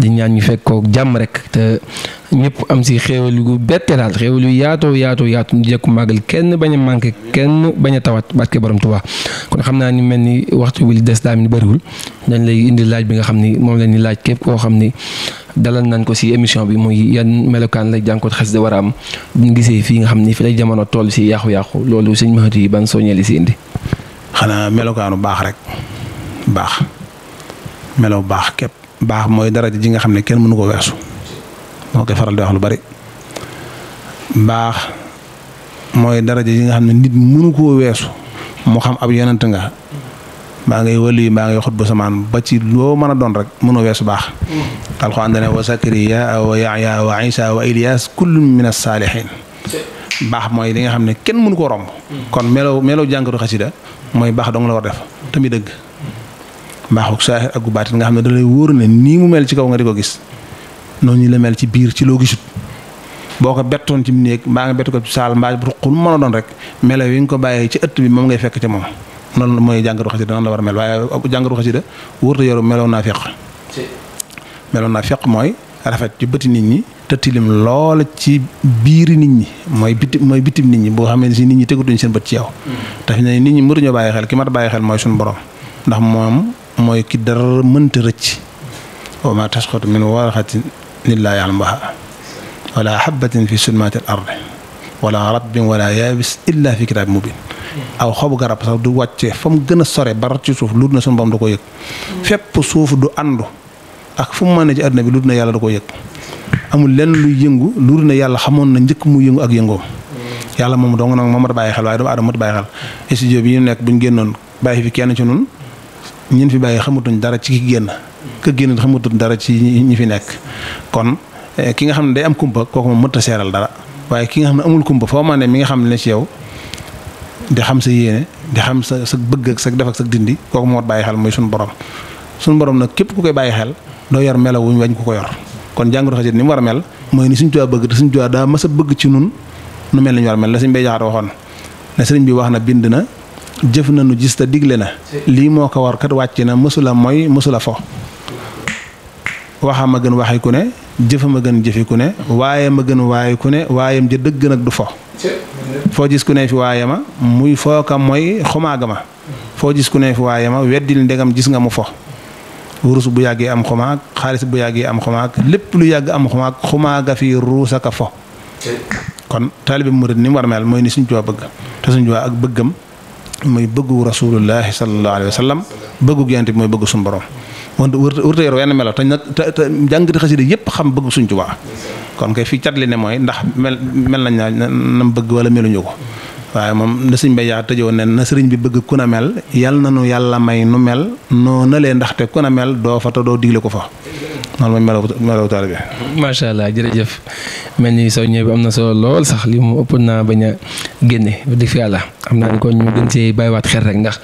[SPEAKER 3] di ñaan ñu fekk ko jàmm rek te ñëpp am si xéewal gu bette daal xéewal yu yaatoo ñu jekku màggal kenn bañ a manqué kenn bañ a tawat barke borom Tuubaa kon xam naa ni mel ni waxtu bi li des daa mi ni bëriwul dañ lay indi laaj bi nga xam ni moom la ñuy laaj képp koo xam ni dalal nañ ko si émission bi muy yan melokaan lay jànkoot xasida war a am bu ñu gisee fii nga xam ni fi lay jamono toll si yàqu-yàqu loolu sëñ Mahdi yi ban soññee li si indi.
[SPEAKER 4] xanaa melokaanu baax rek baax melo baax képp baax mooy daraja ji nga xam ne kenn mënu ko weesu moo koy faral di wax lu bari baax mooy daraja ji nga xam ne nit mënu koo weesu mu xam ab yonent nga baa ngay wali baa ngay xut bu samaan ba ci loo mën a doon rek mënoo weesu baax alxuraan dane wa Sakariya wa Yaxya wa Isa wa Ilyas kullun min as-saalihin baax mooy li nga xam ne kenn mënu ko romb kon melo jàngatu xasida mooy baax dong la war def tamit dëgg mbaaxuk saahir ak gu baatin nga xam ne da lay wóor ne nii mu mel ci kaw nga di ko gis noonu ñu la mel ci biir ci loo gisut boo ko bettoon ci néeg mbaa nga bett ko ci saal mbaa ruqul mu mën a doon rek melo yi nga ko bàyyee ci ëtt bi moom ngay fekk ca moom noonu mooy jàngatu xasida noonu la war a mel waaye jàngatu xasida wóor te yoru melow naa feq mooy rafet ci bëti nit ñi te tilim loola ci biiri nit ñi mooy bitim nit ñi boo xamee ne si nit ñi tegutuñ seen bët ci yow te fi ne nit ñi mënuñoo bàyyi xel ki mat bàyyi xel mooy suñu borom ndax moom mooy ki dara mënta rëcc wa ma tasqutu min waraqatin illaa ya'lamuha wala habatin fi sulmaati al ardi wala rabbin wala yaabis illa fi kitaab mubin aw xobu garab sax du wàcce fa mu gën a sore ba ci suuf lu dul na suñu borom da ko yëg fépp suuf du àndu ak fu mu mën ne ci àdduna bi lu dul na yàlla da ko yëg amul lenn luy yëngu lu dul na yàlla xamoon na njëkk mu yëngu ak yëngoom yàlla moom dong nag moo mat a bàyyi xel waaye doomu aadama mat a bàyyi xel studio bi ñu nekk buñ génnoon bàyyi fi kenn ci nun ñin fi bàyyi xamatuñ dara ci ki génn ka génn xamatuñ dara ci ñi fi nekk kon ki nga xam ne day am kumpa kooku moom mënta seeral dara waaye ki nga xam ne amul kumpa foo ma ne mi nga xam ne ci yow di xam sa yéene di xam sa bëgg ak sa def ak sa dindi kooku moo bàyyi xel mooy suñu borom nag képp ku koy bàyyi xel doo yor melaw wuñ wañ ku ko yor kon jàngatu xasida ni mu war a mel mooy ni Sëriñ Tuubaa bëgg te Sëriñ Tuubaa daa mas a bëgg ci nun nu mel ni ñu war a mel la Sëriñ Bay Jaxate waxoon ne sëriñ bi wax na bind na jëf na nu gis te digle na lii moo ko war kat wàcc na mësula mooy mësula fo waxam a gën waxi ku ne jëfam a gën jëfi ku ne waayam a gën waaye ku ne waayam ja dëgg nag du fo foo gis ku ne fi waayama muy fooka mooy xumaaga ma foo gis ku ne fi waayama weddil ndegam gis nga mu fo wurus bu yàggee am xumaag xaalis bu yàggee am xumaag lépp lu yàgg am xumaag xumaaga fi ruusaka fo kon taalibe murid ni mu war a mel mooy ni Sëriñ Tuubaa bëgg te Sëriñ Tuubaa ak bëggam mooy bëggu rasulullahi sallallahu alayhi wa sallam bëggu yonent bi mooy bëggu suñu borom wërta yor wenn melo te nag te jàngati xasida yëpp xam bëggu Sëriñ Tuubaa kon kay fii catli ne mooy ndax mel nañ na nam bëgg wala meluñu ko waaye moom na Sëriñ Bay Jaxate tëjoon ne na sëriñ bi bëgg ku na mel yal na nu yàlla may nu mel noo na lee ndaxte ku na mel doo fa te doo digle ko fa noonu mooy melaw taalibe bi.
[SPEAKER 3] macha allah jërëjëf mel ni soññe bi am na solo lool sax li mu ëpp naa bañ a génne wax dëgg fi yàlla xam naa ni kon ñu gën see bàyyiwaat xel rek ndax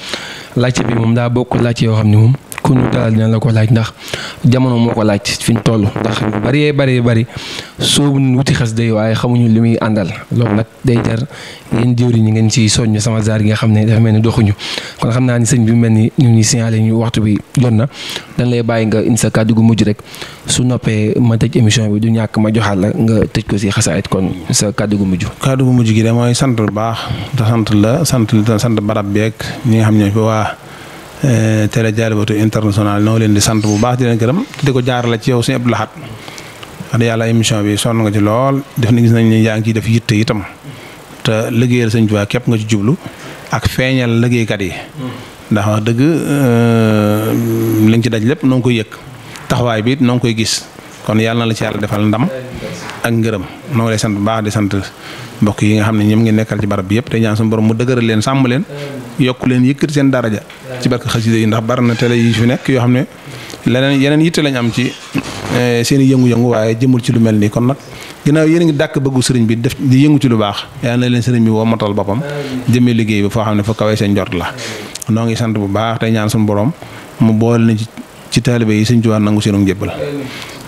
[SPEAKER 3] laajte bi moom daa bokk laajte yoo xam ne moom ku ñu dalal dina la ko laaj ndax jamono moo ko laaj fi ñu toll ndax bari soo wuti xas day waaye xamuñu li muy àndal loolu nag day jar yéen jëwriñ ñi ngeen ci soññ sama zaar gi nga xam ne dafa mel ni doxuñu kon xam naa ni sëñ bi mel ni ñu ngi signalé ñu waxtu bi jot na dañ lay bàyyi nga indi sa kàddu gu mujj rek su noppee ma tëj émission bi du ñàkk ma joxaat la nga tëj ko si xasaayit kon sa kàddu gu mujj.
[SPEAKER 4] kàddu gu mujj gi de mooy sant bu baax te sant barab beeg ñi nga xam ne fi waa télé Dialibatoul international noo leen di sant bu baax di leen gërëm te di ko jaarale ci yow Sëñ Abdou Lahad wax yàlla émission bi sonn nga ci lool def na gis nañ ne yaa ngi ciy def yitte itam te liggéeyal Sëñ Tuubaa képp nga ci jublu ak feeñal liggéeykat yi ndax wax dëgg li nga ci daj lépp noo ngi koy yëg taxawaay bi it noo ngi koy gis kon yàlla na la ci yàlla defal ndam ak ngërëm noo ngi lay sant bu baax di sant mbokk yi nga xam ne ñoom ngi nekkal ci barab bi yëpp te ñaan suñu borom mu dëgëral leen sàmm leen yokk leen yëkkati seen daraja ci barke xasida yi ndax bari na télé yi fi nekk yoo xam ne yeneen yitte lañ am ci seen i yëngu-yëngu waaye jëmul ci lu mel nii kon nag ginnaaw yéen a ngi dàkk bëggu sëriñ bi def di yëngu ci lu baax yàlla na leen sëriñ bi woo matal boppam jëmee liggéey bi foo xam ne fa kawee seen njort la noo ngi sant bu baax tey ñaan suñu borom mu boole na ci taalibe yi Sëriñ Tuubaa nangu seenu njëbbal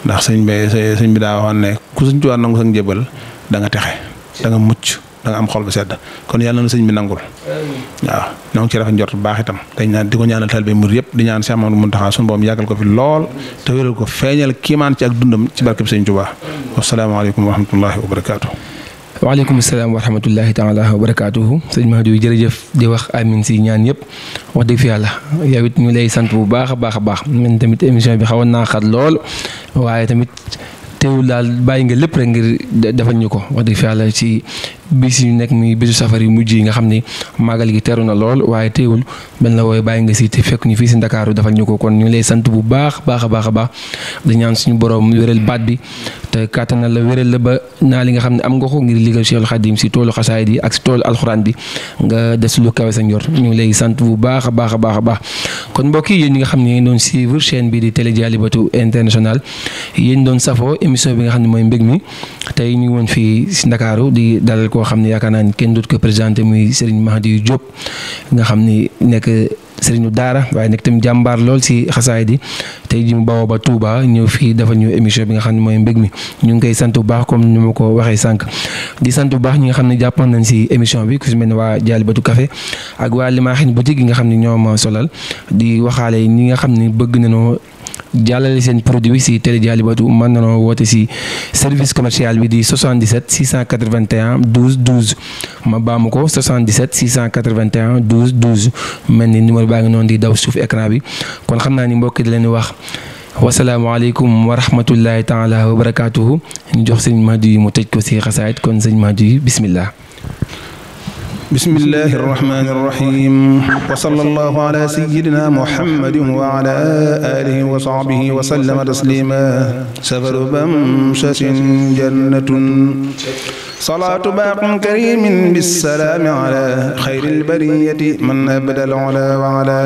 [SPEAKER 4] ndax sëñ bi daa waxoon ne ku Sëriñ Tuubaa nangu sa njëbbal da nga texe da nga mucc da nga am xol bu sedd kon yàlla na sëñ bi nangul waaw ñoo ngi ci rafet njort bu baax itam tey ñaan di ko ñaanal taalibe murid yëpp di ñaan Cheikh Mamadou Mountakha suñu borom yàggal ko fi lool te wéral ko feeñal kiimaan ci ak dundam ci barkeb Sëriñ Tuubaa wasalaamaaleykum wa rahmatullahi wa barakaatu.
[SPEAKER 3] waaleykum salaam wa rahmatullahi taala wa barakaatuhu sëñ Mahdi jërëjëf di wax amin si ñaan yëpp wax dëgg fi yàlla yow it ñu lay sant bu baax a baax man tamit émission bi xawoon naa xat lool waaye tamit teewul daal bàyyi nga lépp rek ngir defal ñu ko wax dëgg fi yàlla ci bis yu nekk muy bisu safar yu mujj yi nga xam ne màggal gi teru na lool waaye teewul benn la wooy bàyyi nga si te fekk ñu fii si Ndakaaru defal ñu ko kon ñu lay sant bu baax a baax di ñaan suñu borom wéral baat bi te kàttanal la wéral la ba naa li nga xam ne am nga ko ngir liggéey Cheikhul Khadim si toolu xasaayid yi ak si toolu alxuraan bi nga des lu kawe sa njort ñu ngi lay sant bu baax a baax kon mbokk yi yéen ñi nga xam ne yéen doon suivre chaîne bi di télé Dialibatoul international yéen doon safoo émission bi nga xam ne mooy mbég mi tey ñu ngi woon fii si Ndakaaru di dalal koo xam ne yaakaar naa ni kenn dootu ko présenté muy Serigne Mahdi Diop nga xam ni nekk Serigne daara waaye nekk tamit jàmbaar lool si xasaayid yi tey ji mu bawoo ba Touba ñëw fii dafa ñu émission bi nga xam ne mooy mbég mi ñu ngi koy sant bu baax comme ni ma ko waxee sànq di sant bu baax ñi nga xam ne jàppoon nañ si émission bi ku si mel ne waa Dialibatoul Café ak waa Limaaxin boutique yi nga xam ne ñoom solal di waxaale ñi nga xam ne bëgg nañoo jàllale seen produit si télé Dialibatoul mën nañoo woote si service commercial bi di 77 681 12 12 ma baamu ko 77 681 12 12 mel ni numéro baa ngi noonu di daw suuf écran bi kon xam naa ni mbokk di leen wax wasalaamaaleykum wa rahmatullahi taala wa barakaatuhu ñu jox sëñ Mahdi mu tëj ko si xasaayit kon sëñ Mahdi bismillah.
[SPEAKER 4] bismillahi irrahmani irrahim wa sallallahu ala sayyidina muhammadin wa ala alihi wa sahbihi wa sallama taslima safaru bamsatin jannatun salaatu baaqin karimin bissalaami ala xayril bariyati man abdal ula wa ala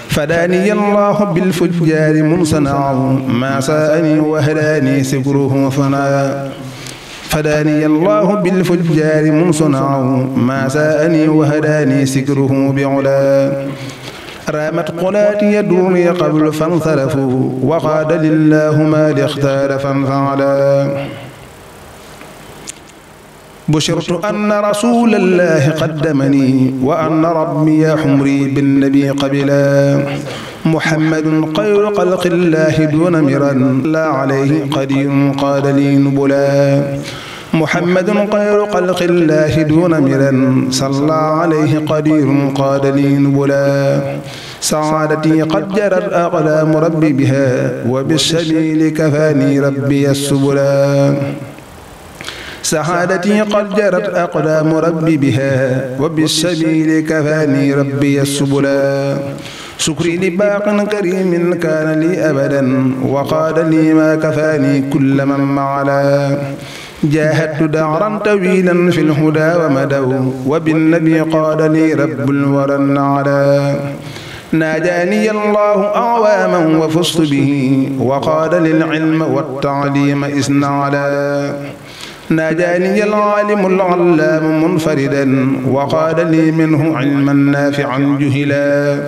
[SPEAKER 4] fadaani allahu bilfujjaari munsanaahu ma saani wa hadaani sikruhu fana فداني الله بالفجار منصنع ما ساءني وهداني سكره بعلا رامت قلاتي دوني قبل فانصرفوا وقاد لله ما لاختار فانفعلا بشرت أن رسول الله قدمني وأن ربي حمري بالنبي قبلا محمد خير خلق الله دون مرا لا عليه قدير قاد لي نبلا محمد خير خلق الله دون مرا صلى عليه قدير قاد لي نبلا سعادتي قد جرت أقلام ربي بها وبالسبيل كفاني ربي السبلا سعادتي قد جرت أقدام ربي بها وبالسبيل كفاني ربي السبلا شكري لباق كريم كان لي أبدا وقاد لي ما كفاني كل من معلا جاهدت دعرا طويلا في الهدى ومدوا وبالنبي قاد لي رب الورى النعلا ناجاني الله أعواما وفزت به وقاد للعلم والتعليم إذن على ناجاني العالم العلام منفردا وقال لي منه علما نافعا جهلا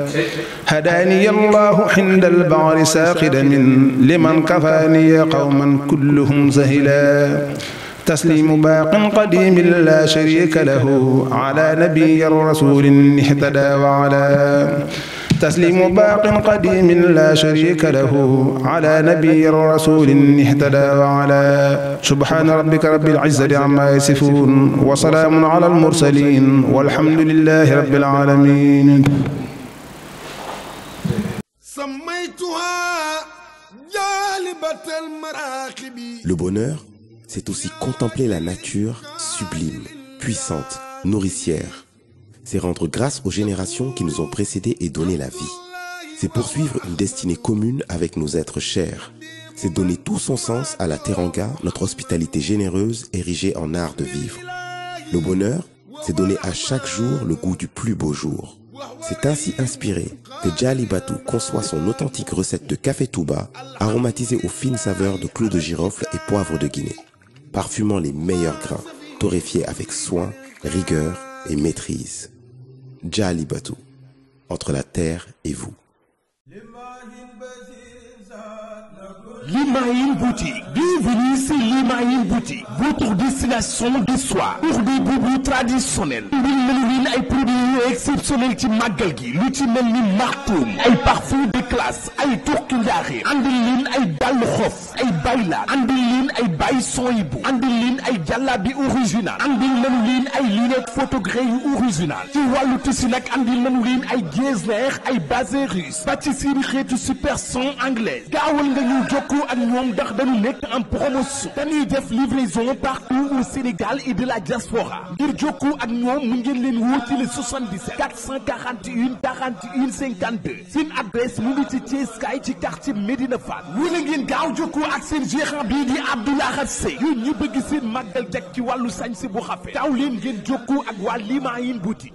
[SPEAKER 4] هداني الله حند البعر ساقدا لمن كفاني قوما كلهم زهلا تسليم باق قديم لا شريك له على نبي الرسول اهتدى وعلا تسليم باق قديم لا شريك له على نبي الرسول اهتدى وعلا سبحان ربك رب العزة عما يصفون وسلام على المرسلين والحمد لله رب العالمين.
[SPEAKER 1] Le bonheur, c'est aussi contempler la nature sublime, puissante, nourricière. C'est rendre grâce aux générations qui nous ont précédés et donné la vie. C'est poursuivre une destinée commune avec nos êtres chers. C'est donner tout son sens à la teranga, notre hospitalité généreuse érigée en art de vivre. Le bonheur, c'est donner à chaque jour le goût du plus beau jour. C'est ainsi inspiré que Djali Batou conçoit son authentique recette de café Touba, aromatisée aux fines saveurs de clous de girofle et poivre de Guinée, parfumant les meilleurs grains, torréfiés avec soin, rigueur et maîtrise. Djali Batou, entre la terre et vous.
[SPEAKER 2] Limaïn Boutique. Bienvenue sur Limaïn Boutique. Votre destination de soie pour des boubous traditionnels. Une ay produits exceptionnels ci màggal gi lu ci mel ni martoum ay parfum de classe ay turki njaaxir andil leen ay dàll xof ay baylaat andil leen ay bay soyibu andil leen ay jàllabi original andil leen ay lunettes photogré yu original ci wàllu tissu nag andil leen ay getzner ay bazin russe ba ci seen xeetu super son anglaise gaawal nga ñu jokkoo ak ñoom ndax dañu nekk en promotion dañuy def livraison partout au Sénégal et de la diaspora ngir jokkoo ak ñoom mu ngeen leen woo ci le 77 441 41 52 seen adresse mu ngi ci Thiès Kaay ci quartier Médina Fall wala ngeen gaaw jokkoo ak seen gérant bii di Abdoulaye Sey yéen ñi bëgg seen màggal teg ci wàllu sañse bu xafe taw leen ngeen jokkoo ak waa Limaïn Boutique.